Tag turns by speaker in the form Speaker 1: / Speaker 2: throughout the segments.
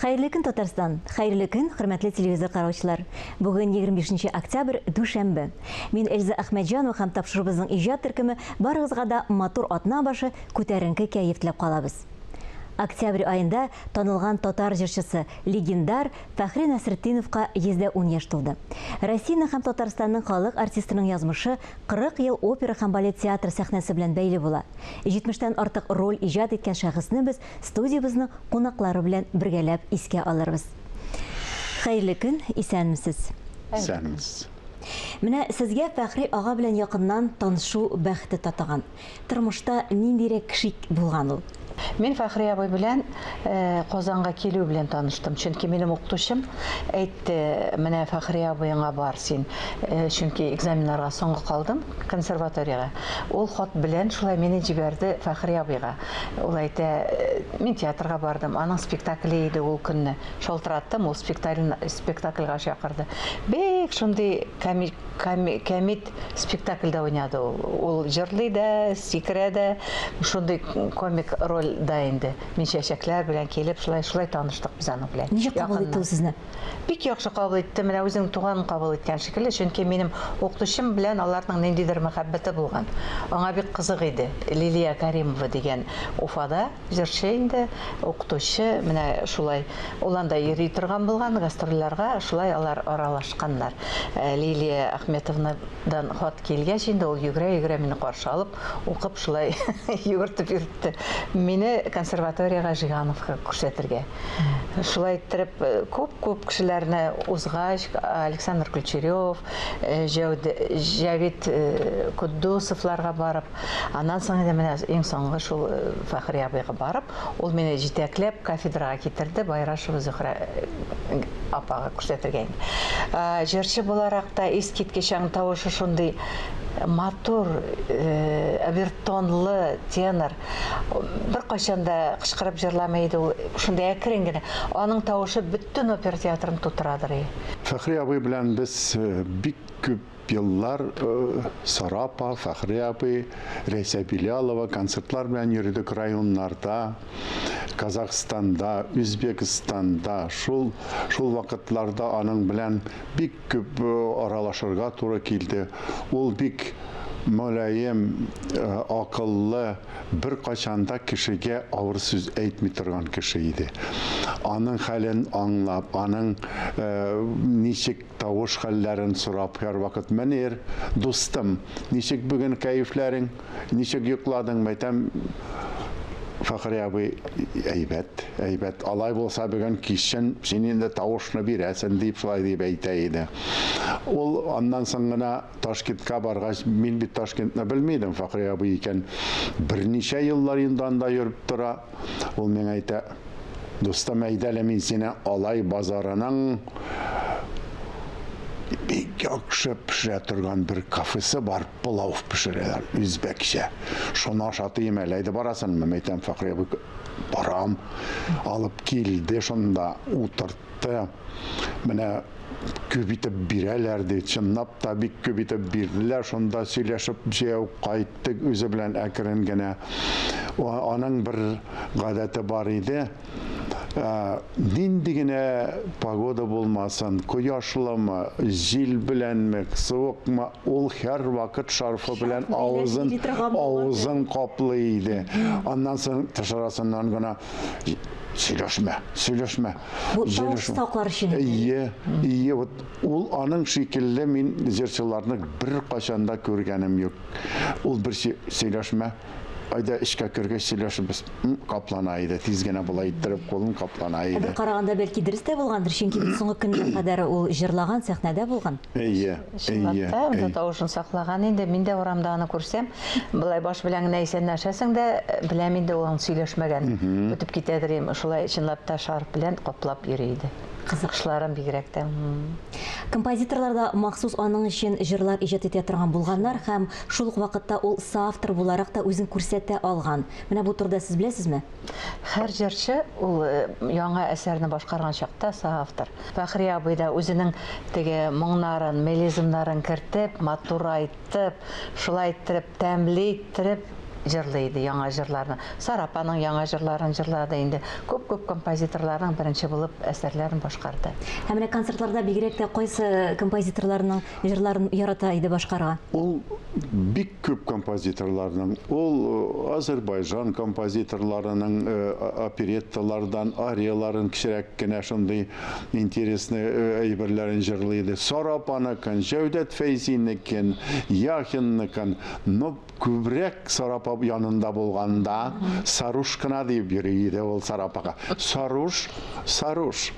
Speaker 1: Хәерле көн, Татарстан! Хәерле көн, хөрмәтле телевизор караучылар! Бүген 25 октябрь, дүшәмбе. Мин Эльза Әхмәтҗанова һәм тапшыруыбызның иҗат төркеме барыгызга да матур атна башы, күтәренке кәеф теләп калабыз. Октябрь аенда танылган татар җырчысы, легендар Фәхри Насретдиновка 110 яшь тулды. Россиянең һәм Татарстанның халык артистының язмышы 40 ел опера һәм балет театры сәхнәсе белән бәйле була. 70тән артык роль иҗат иткән шәхесне без студиябезнең кунаклары белән бергәләп искә алырбыз. Хәерле көн, исәнмесез.
Speaker 2: Исәнмесез.
Speaker 1: Менә сезгә Фәхри ага белән якыннан танышу бәхете татыган. Тормышта ниндирәк кеше булган ул?
Speaker 3: Мин Фәхри абый белән Казанга килү белән таныштым. Чөнки минем укытучым әйтте, менә Фәхри абыеңа бар син. Чөнки экзаменнарга соңгы калдым консерваториягә. Ул хат белән шулай мине җибәрде Фәхри абыйга. Ул әйтә, мин театрга бардым, аның спектакле иде ул көнне. Шалтыраттым, ул спектакльгә чакырды. Бик шундый кәмит спектакльдә уйнады ул. Ул җырлый да, сикерә дә, шундый комик роль да инде. Мин чәчәкләр белән килеп, шулай шулай таныштык без аның белән.
Speaker 1: Ничек кабул итте ул сезне?
Speaker 3: Бик яхшы кабул итте, менә үзенең туганын кабул иткән шикелле, чөнки минем укытучым белән аларның ниндидер мәхәббәте булган. Аңа бик кызык иде. Лилия Каримова дигән Уфада җырчы инде, укытучы, менә шулай. Ул анда йөри торган булган, гастрольләргә, шулай алар аралашканнар. Лилия Ахметовнадан хат килгәч инде, ул йөгерә-йөгерә мине каршы алып, укып шулай йөгертеп йөртте. Мине консерваториягә Жигановка күрсәтергә. Шулай иттереп, күп-күп кешеләрне узгач, Александр Ключерев, Җәвит Куддусовларга барып, аннан соң инде менә иң соңгы шул Фәхри абыйга барып, ул мине җитәкләп кафедрага китерде, Байрашева Зөһрә апага күрсәтергә инде. Җырчы буларак та искиткеч, аның тавышы шундый матур, обертонлы тенор. Беркайчан да кычкырып җырламый иде ул, шундый әкрен генә. Аның тавышы бөтен опера театрын тутырадыр и.
Speaker 2: Фәхри абый белән без бик күп еллар Сара апа, Фәхри абый, Рәйсә Билялова концертлар белән йөрдек районнарда, Казахстанда, Үзбәкстанда. Шул шул вакытларда аның белән бик күп аралашырга туры килде. Ул бик мөлаем, акыллы, беркайчан да кешегә авыр сүз әйтми торган кеше иде. Аның хәлен аңлап, аның ничек тавыш хәлләрен сорап һәрвакыт, Мөнир, дустым, ничек бүген кәефләрең, ничек йокладың, мәйтәм, Фәхри абый, әйбәт, әйбәт. Алай булса бүген кичен син инде тавышны бирәсен, дип шулай дип әйтә иде. Ул аннан соң гына Ташкентка баргач, мин бит Ташкентны белми идем, Фәхри абый икән. Берничә еллар инде анда йөреп тора. Ул миңа әйтә, дустым, әйдә әле мин сине Алай базарының бик яхшы пешерә торган бер кафесы бар, пылау пешерәләр, үзбәкчә. Шуны ашатыйм әле, әйдә барасыңмы? Мин әйтәм, Фәхри абый, барам. Алып килде шунда, утыртты. Менә күп итеп бирәләр ди. Чынлап та бик күп итеп бирделәр. Шунда сөйләшеп җәяү кайттык үзе белән әкрен генә. Аның бер гадәте бар иде. Нинди генә погода булмасын, кояшлымы, җил беләнме, суыкмы, ул һәрвакыт шарфы белән авызын авызын каплый иде. Аннан соң тыш арасыннан гына сөйләшмә, сөйләшмә.
Speaker 1: Бу тавыш саклар өчен.
Speaker 2: Ие, ие, вот ул аның шикелле мин җырчыларны беркайчан да күргәнем юк. Ул бер сөйләшмә, Айда эчкә кергәч сөйләшербез. Каплана иде. Тиз генә болай иттереп кулын каплана иде.
Speaker 1: Бер караганда бәлки дөрес тә булгандыр, чөнки бит соңгы көнгә кадәр ул җырлаган, сәхнәдә булган.
Speaker 2: Әйе,
Speaker 3: әйе. Чынлап та, тавышын саклаган инде. Мин дә урамда аны күрсәм, болай баш белән генә исәнләшәсең дә, беләм инде ул аның сөйләшмәгән. Үтеп китәдер, шулай чынлап та шарф белән каплап йөри иде.
Speaker 1: Кызык.
Speaker 3: Кышларын бигрәк тә.
Speaker 1: Композиторлар да махсус аның өчен җырлар иҗат итә торган булганнар һәм шул ук вакытта ул соавтор буларак та үзен күрсәтә алган. Менә бу турыда сез беләсезме?
Speaker 3: Һәр җырчы ул яңа әсәрне башкарган чакта соавтор. Фәхри абый да үзенең теге моңнарын, мелизмнарын кертеп, матурайтып, шулай иттереп, тәмле иттереп. җырлый иде яңа җырларны. Сара апаның яңа җырларын җырлады инде. Күп-күп композиторларның беренче булып әсәрләрен башкарды.
Speaker 1: Ә менә концертларда бигрәк тә кайсы композиторларның җырларын ярата иде башкарырга?
Speaker 2: Ул бик күп композиторларның, ул э, Азербайжан композиторларының э, оперетталардан арияларын кечерәк кенә шундый интересный э, әйберләрен җырлый иде. Сара апаныкын, Җәүдәт Фәйзинекен, Яхинныкын, но күбрәк Сара апа янында булганда Саруш кына дип йөри иде ул Сара апага. Саруш, Саруш.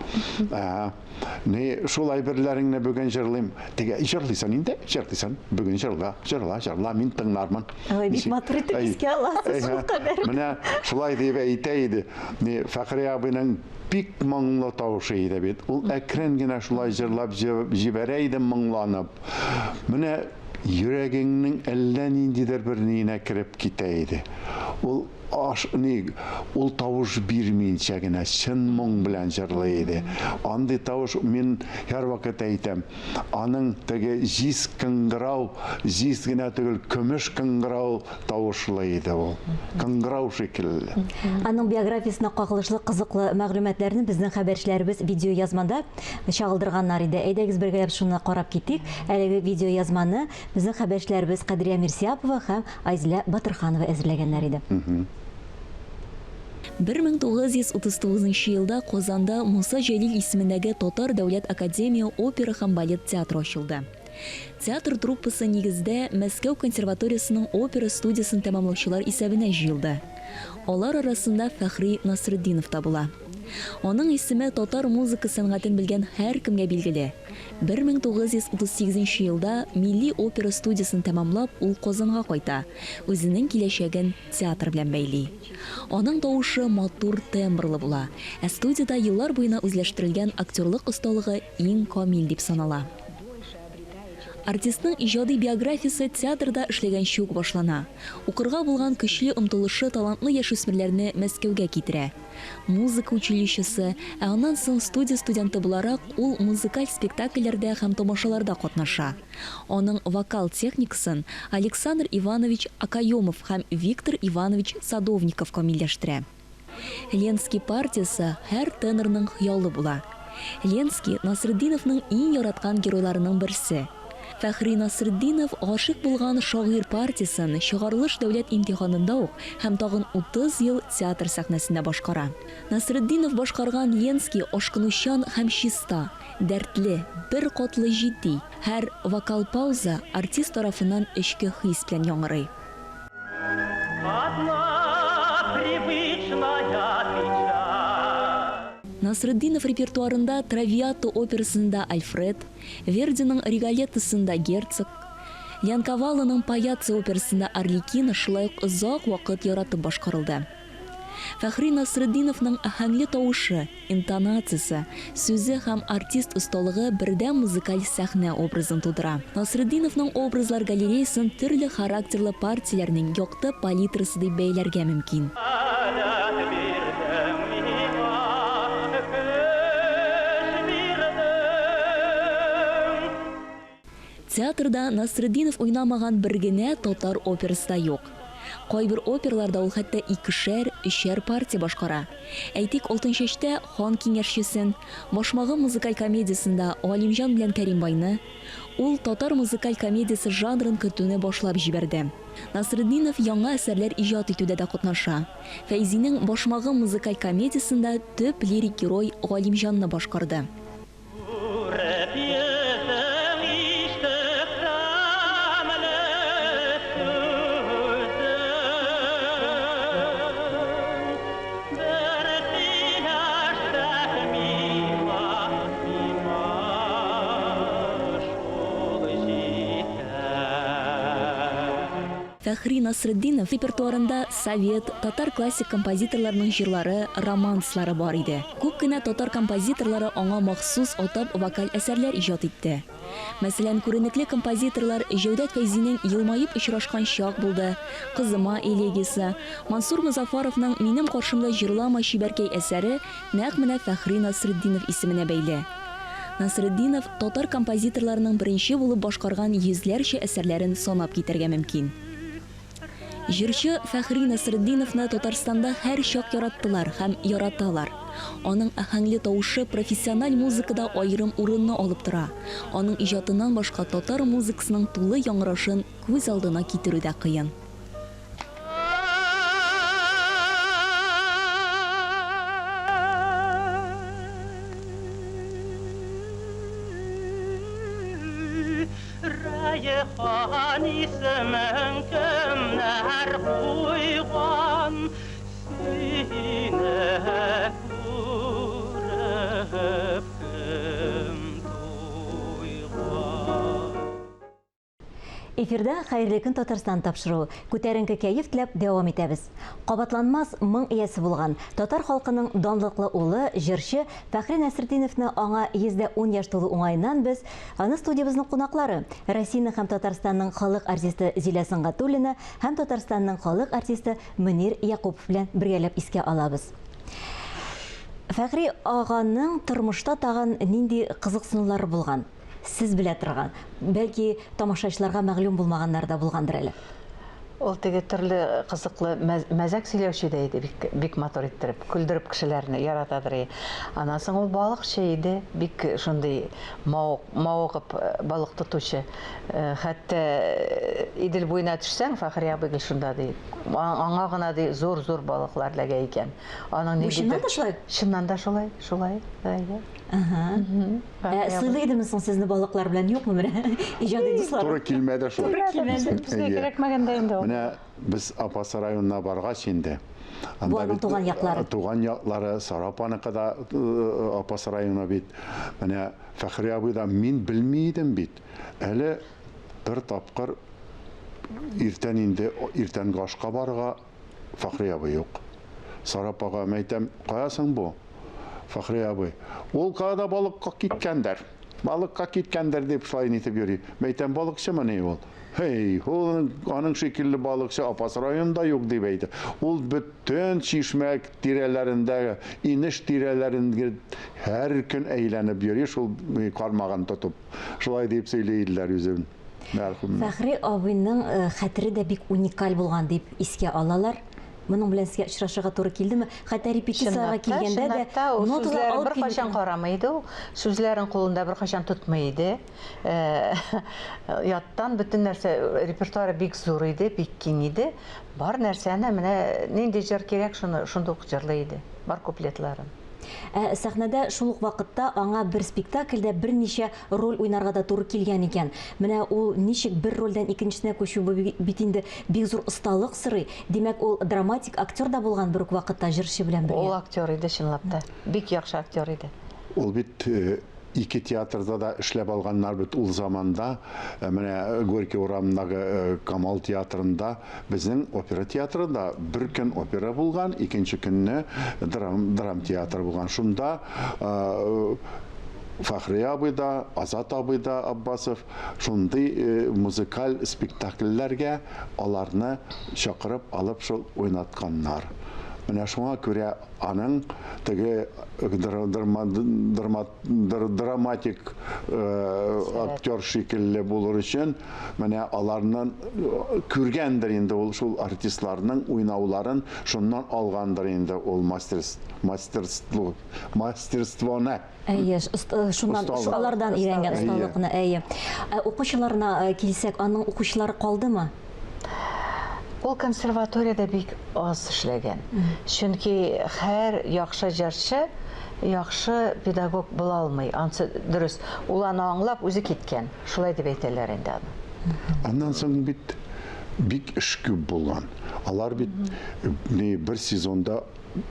Speaker 2: Ни шул әйберләреңне бүген җырлыйм. Теге җырлыйсың инде, җырлыйсың. Бүген җырла, җырла, җырла, мин тыңлармын.
Speaker 1: Ой, бик матур итеп искә аласыз шул кадәр.
Speaker 2: Менә шулай дип әйтә иде. Ни Фәхри абыйның бик моңлы тавышы иде бит. Ул әкрен генә шулай җырлап җибәрә иде моңланып. Менә йөрәгеңнең әллә ниндидер бер ниенә кереп китә иде. Ул аш, ни, ул тавыш бирмиенчә генә чын моң белән җырлый иде. Андый тавыш мин һәрвакыт әйтәм, аның теге җиз кыңгырау, җиз генә түгел, көмеш кыңгырау тавышлы иде ул. Кыңгырау шикелле.
Speaker 1: Аның биографиясенә кагылышлы кызыклы мәгълүматларны безнең хәбәрчеләребез видеоязмада чагылдырганнар иде. Әйдәгез бергәләп шуны карап китик. Әлеге видеоязманы безнең хәбәрчеләребез Кадрия Мирсияпова һәм Айзилә Батырханова әзерләгәннәр иде.
Speaker 4: 1939 елда Казанда Муса Җәлил исемендәге Татар дәүләт академия опера һәм балет театры ачылды. Театр труппасы нигездә Мәскәү консерваториясенең опера студиясен тәмамлаучылар исәбенә җыелды. Алар арасында Фәхри Насретдинов та була. Аның исеме татар музыка сәнгатен белгән һәркемгә билгеле. 1938 елда Милли опера студиясен тәмамлап, ул Казанга кайта, үзенең киләчәген театр белән бәйли. Аның тавышы матур тембрлы була, ә студиядә еллар буена үзләштерелгән актерлык осталыгы иң камил дип санала. Артистның иҗади биографиясе театрда эшләгәнче үк башлана. Укырга булган көчле омтылышы талантлы яшүсмерләрне Мәскәүгә китерә. Музыка училищесы, ә аннан соң студия студенты буларак, ул музыкаль спектакльләрдә һәм тамашаларда катнаша. Аның вокал техникасын Александр Иванович Окаемов һәм Виктор Иванович Садовников камилләштерә. Ленский партиясе һәр тенорның хыялы була. Ленский, Насретдиновның иң яраткан геройларының берсе. Фәхри Насретдинов гашыйк булган шагыйрь партиясен чыгарылыш дәүләт имтиханында ук һәм тагын 30 ел театр сәхнәсендә башкара. Насретдинов башкарган Ленский ашкынучан һәм чиста, дәртле, беркатлы җитди, һәр вокал пауза артист тарафыннан эчке хис белән яңгырый.
Speaker 5: Одна привычная печаль.
Speaker 4: Насретдинов репертуарында Травиата операсында Альфред, Вердиның Риголеттосында Герцог, Леонкаваллоның Паяццо операсында Арлекино шулай ук озак вакыт яратып башкарылды. Фәхри Насретдиновның аһәңле тавышы, интонациясе, сүзе һәм артист осталыгы бердәм музыкаль сәхнә образын тудыра. Насретдиновның образлар галереясын төрле характерлы партияләрнең якты палитрасы дип бәяләргә мөмкин.
Speaker 5: Халәт бирдең миңа, көч бирдең.
Speaker 4: Театрда Насретдинов уйнамаган бер генә татар операсы да юк. Кайбер оперларда ул хәтта икешәр, өчәр партия башкара. Әйтик, Алтынчәчтә хан киңәшчесен, Башмагым музыкаль комедиясендә Галимҗан белән Кәримбайны. Ул татар музыкаль комедиясе жанрын кертүне башлап җибәрде. Насретдинов яңа әсәрләр иҗат итүдә дә катнаша. Фәйзинең Башмагым музыкаль комедиясендә төп лирик герой Галимҗанны башкарды.
Speaker 5: Күреп йөзең ишетеп тәмле сүзең, Бер сөйләшсәк миңа, миңа шул җитә.
Speaker 4: Фәхри Насретдинов репертуарында совет, татар классик композиторларының җырлары, романслары бар иде. Күп кенә татар композиторлары аңа махсус атап вокаль әсәрләр иҗат итте. Мәсәлән, күренекле композиторлар Җәүдәт Фәйзинең Елмаеп очрашкан чак булды, Кызыма элегиясе, Мансур Мозаффаровның Минем каршымда җырлама чибәркәй әсәре нәкъ менә Фәхри Насретдинов исеменә бәйле. Насретдинов татар композиторларының беренче булып башкарган йөзләрчә әсәрләрен санап китәргә мөмкин. Җырчы Фәхри Насретдиновны Татарстанда һәрчак яраттылар һәм яраталар. Аның аһәңле тавышы профессиональ музыкада аерым урынны алып тора. Аның иҗатыннан башка татар музыкасының тулы яңгырашын күз алдына китерү дә кыен.
Speaker 5: Рәйхан исемен кемнәр куйган, Сине күреп кем туйган.
Speaker 1: Эфирда Хәерле көн Татарстан тапшыруы. Күтәренке кәеф теләп дәвам итәбез. Кабатланмас моң иясе булган, татар халкының данлыклы улы, җырчы Фәхри Нәсретдиновны аңа 110 яшь тулу уңаеннан без, аны студиябезнең кунаклары, Россиянең һәм Татарстанның халык артисты Зилә Сөнгатуллина һәм Татарстанның халык артисты Мөнир Якупов белән бергәләп искә алабыз. Фәхри аганың тормышта тагын нинди кызыксынулары булган? Сез белә торган, бәлки тамашачыларга мәгълүм булмаганнары да булгандыр әле.
Speaker 3: Ул теге төрле кызыклы мәзәк сөйләүче дә иде, бик, бик матур иттереп, көлдереп кешеләрне яратадыр и. Аннан соң ул балыкчы иде, бик шундый мавыгып балык тотучы. Хәтта Идел буена төшсәң, Фәхри абый гел шунда ди. Аңа гына ди зур-зур балыклар эләгә икән. Аның
Speaker 1: Бу чыннан да шулай?
Speaker 3: Чыннан да шулай, шулай, әйе.
Speaker 1: Ә сыйлый идеме соң сезне балыклар белән, юкмы менә иҗади дуслар?
Speaker 2: Туры килмәде шул.
Speaker 3: Туры килмәде. Безгә кирәкмәгән дә инде ул.
Speaker 2: Менә без Апас районына баргач инде.
Speaker 1: Бу аның туган яклары.
Speaker 2: Туган яклары, Сара апаныкы да Апас районы бит. Менә Фәхри абый да мин белми идем бит. Әле бер тапкыр иртән инде иртәнге ашка барырга Фәхри абый юк. Сара апага мәйтәм, кая соң бу? Фәхри абый, ул кая балыкка киткәндер. Балыкка киткәндер дип шулай нитеп йөри. Мәйтәм, балыкчымыни ул? Һей, ул аның шикелле балыкчы Апас районында юк дип әйтә. Ул бөтен чишмә тирәләрендә, инеш тирәләрендә һәр көн әйләнеп йөри шул кармагын тотып. Шулай дип сөйли иделәр үзен. Мәрхүмне.
Speaker 1: Фәхри абыйның хәтере дә бик уникаль булган дип искә алалар. Моның белән сезгә очрашырга туры килдеме? Хәтта репетицияләргә килгәндә дә
Speaker 3: ноталар алып беркайчан карамый иде ул. Сүзләрен кулында беркайчан тотмый иде. Яттан бөтен нәрсә, репертуары бик зур иде, бик киң иде. Бар нәрсәне менә нинди җыр кирәк, шуны шундый ук җырлый иде. Бар куплетларын.
Speaker 1: Ә сәхнәдә шул ук вакытта аңа бер спектакльдә берничә роль уйнарга да туры килгән икән. Менә ул ничек бер рольдән икенчесенә күчү, бу бит инде бик зур осталык сорый. Димәк, ул драматик актер да булган бер үк вакытта җырчы белән бергә.
Speaker 3: Ул актер иде, чынлап та. Бик яхшы актер иде.
Speaker 2: Ул бит ике театрда да эшләп алганнар бит ул заманда. Менә Горький урамындагы Камал театрында, безнең опера театрында бер көн опера булган, икенче көнне драм, драм театры булган. Шунда Фахри абый да, Азат абый да, Аббасов шундый музыкаль спектакльләргә аларны чакырып алып шул уйнатканнар. Менә шуңа күрә аның теге драматик актер шикелле булыр өчен менә аларның күргәндер инде ул шул артистларның уйнауларын, шуннан алгандыр инде ул мастерство, мастерствоны.
Speaker 1: Әйе, шуннан алардан өйрәнгән осталыкны, әйе. Ә укучыларына килсәк, аның укучылары калдымы?
Speaker 3: Ул консерваториядә бик аз эшләгән. Чөнки һәр яхшы җырчы яхшы педагог була алмый. Ансы дөрес. Ул аны аңлап үзе киткән. Шулай дип әйтәләр инде аны.
Speaker 2: Аннан соң бит бик эш күп булган. Алар бит бер сезонда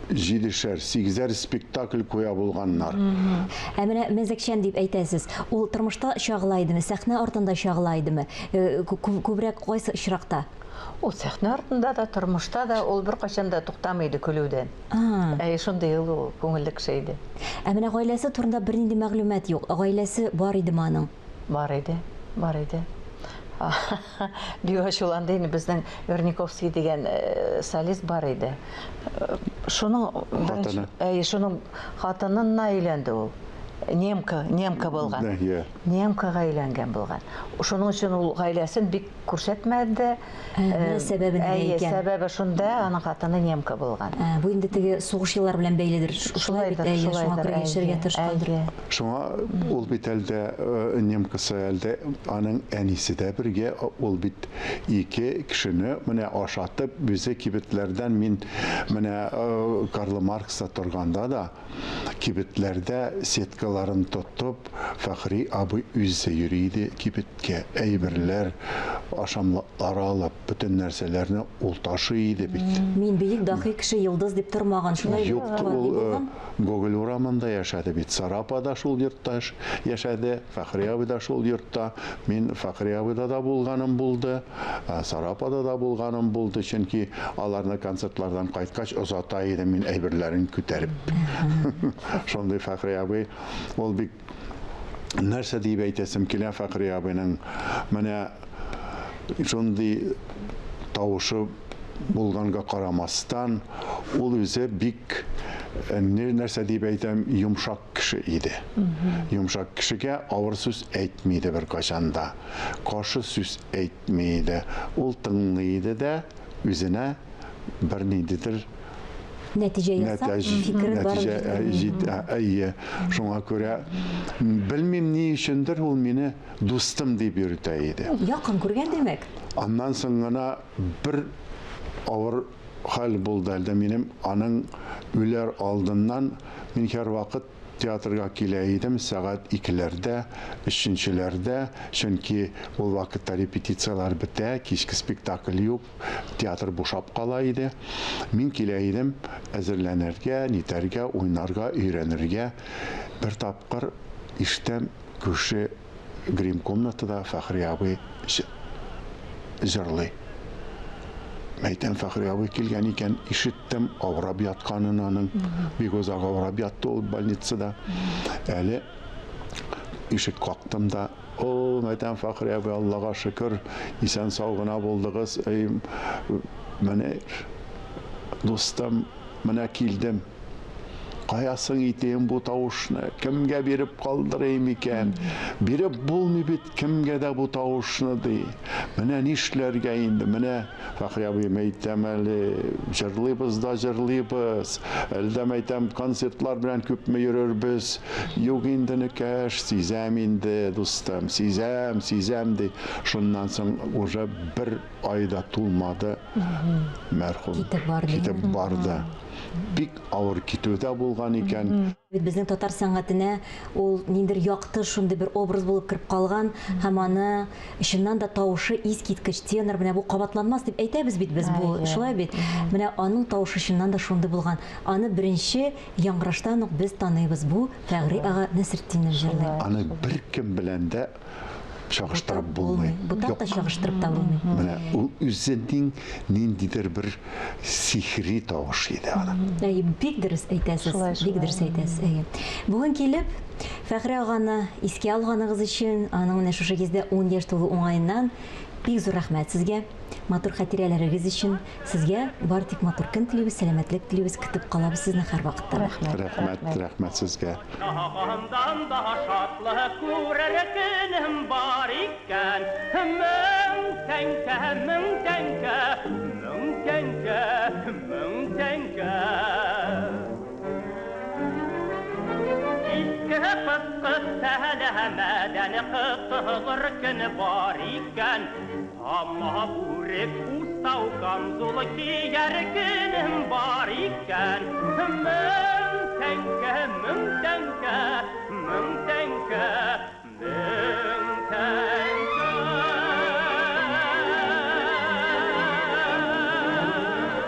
Speaker 2: җидешәр, сигезәр спектакль куя булганнар.
Speaker 1: Ә менә мәзәкчән дип әйтәсез, ул тормышта чагыла идеме, сәхнә артында чагыла идеме? Күбрәк кайсы очракта?
Speaker 3: Ул сәхнә артында да, тормышта да ул беркайчан да туктамый иде көлүдән. Әйе, шундый ул күңелле кеше иде.
Speaker 1: Ә менә гаиләсе турында бернинди мәгълүмат юк. Гаиләсе бар идеме аның?
Speaker 3: Бар иде, бар иде. Бик ачуланды инде безнең Верниковский дигән солист бар иде. Шуның
Speaker 2: хатыны.
Speaker 3: Әйе, шуның хатынына өйләнде ул. Немка, немка булган. Немкага өйләнгән булган. Шуның өчен ул гаиләсен бик күрсәтмәде.
Speaker 1: Менә сәбәбе нидә
Speaker 3: Әйе,
Speaker 1: икән.
Speaker 3: сәбәбе шунда, аның хатыны немка булган.
Speaker 1: Бу инде теге сугыш еллары белән бәйледер. Шулай бит,
Speaker 3: Шулайдыр,
Speaker 1: әйе, шуңа
Speaker 3: шулайдыр,
Speaker 1: күрә яшәргә
Speaker 3: әйе,
Speaker 1: тырышкандыр.
Speaker 3: әйе.
Speaker 2: Шуңа ул бит әлдә немкасы әлдә аның әнисе дә бергә, ул бит ике кешене менә ашатып, үзе кибетләрдән мин менә Карл Маркста торганда да кибетләрдә сеткаларын тотып, Фәхри абый үзе йөри иде кибеткә, әйберләр, ашамлыклар алып, бөтен нәрсәләрне ул ташый иде бит.
Speaker 1: Мин бөек дахи кеше йолдыз дип тормаган, шулай
Speaker 2: Юк,
Speaker 1: бит?
Speaker 2: ул
Speaker 1: Булган?
Speaker 2: Гоголь урамында яшәде бит. Сара апа да шул йортта яшәде, Фәхри абый да шул йортта. Мин Фәхри абыйда да булганым булды, Сара апада да булганым булды, чөнки аларны концертлардан кайткач озата идем мин әйберләрен күтәреп. Шундый Фәхри абый, ул бик нәрсә дип әйтәсем килә Фәхри абыйның менә шундый тавышы булганга карамастан, ул үзе бик нәрсә дип әйтәм, йомшак кеше иде. Йомшак кешегә авыр сүз әйтми иде беркайчан да. Каршы сүз әйтми иде. Ул тыңлый иде дә үзенә бер ниндидер
Speaker 1: Нәтиҗә ясап, фикерен барып
Speaker 2: нәтиҗә
Speaker 1: җиткерми.
Speaker 2: Әйе. Шуңа күрә белмим ни өчендер ул мине дустым дип йөртә иде.
Speaker 1: Якын күргән димәк.
Speaker 2: Аннан соң гына бер авыр хәл булды әлдә минем аның үләр алдыннан мин һәрвакыт театрга килә идем сәгать икеләрдә, өченчеләрдә, чөнки ул вакытта репетицияләр бетә, кичке спектакль юк, театр бушап кала иде. Мин килә идем әзерләнергә, нитәргә, уйнарга, өйрәнергә. Бер тапкыр ишетәм, күрше грим комнатада Фәхри абый җырлый. Мәйтәм, Фәхри абый килгән икән, ишеттем, авырап ятканын аның. Бик озак авырап ятты ул больницада. Әле ишек кактым да, о, мәйтәм, Фәхри абый, Аллага шөкер, исән сау гына булдыгыз. Эй, менә дустым, менә килдем. Каясың итәем бу тавышны? Кемгә биреп калдырыйм икән? Биреп булмый бит кемгә дә бу тавышны, ди. Менә нишләргә инде? Менә Фәхри абый әйтәм әле, җырлыйбыз да җырлыйбыз. Әлдә әйтәм, концертлар белән күпме йөрербез. Юк инде некәш, сизәм инде, дустым, сизәм, сизәм, ди. Шуннан соң уже бер ай да тулмады мәрхүм.
Speaker 1: Китеп барды.
Speaker 2: Китеп барды. Бик авыр китүдә булган икән.
Speaker 1: Бит безнең татар сәнгатенә ул ниндер якты шундый бер образ булып кереп калган һәм аны чыннан да тавышы искиткеч тенор, менә бу кабатланмас дип әйтәбез бит без бу, шулай бит. Менә аның тавышы чыннан да шундый булган. Аны беренче яңгыраштан ук без таныйбыз. Бу Фәхри ага Насретдинов җырлый.
Speaker 2: Аны беркем белән дә чагыштырып булмый.
Speaker 1: Бутап та чагыштырып та булмый.
Speaker 2: Менә ул үзенең ниндидер бер сихри тавыш иде аның.
Speaker 1: Әйе, бик дөрес әйтәсез, бик дөрес әйтәсез. Әйе. Бүген килеп Фәхри аганы искә алганыгыз өчен, аның менә шушы кездә 10 яшь тулу уңаеннан бик зур рәхмәт сезгә. Матур хатирәләрегез өчен сезгә бар тик матур көн телибез, сәламәтлек телибез, көтеп калабыз сезне һәрвакытта.
Speaker 3: Рәхмәт,
Speaker 2: Рәхмәт, рәхмәт сезгә.
Speaker 5: Шағандан да шатлык күрер көнем бар икән. Мең тәңкә, мең тәңкә, мең тәңкә, мең тәңкә. Иске пыскы сәләмәдән кытылыр көн бар икән. Ама бүрек устау камзул кияр көнем бар икән. Мең тәңкә, мең тәңкә,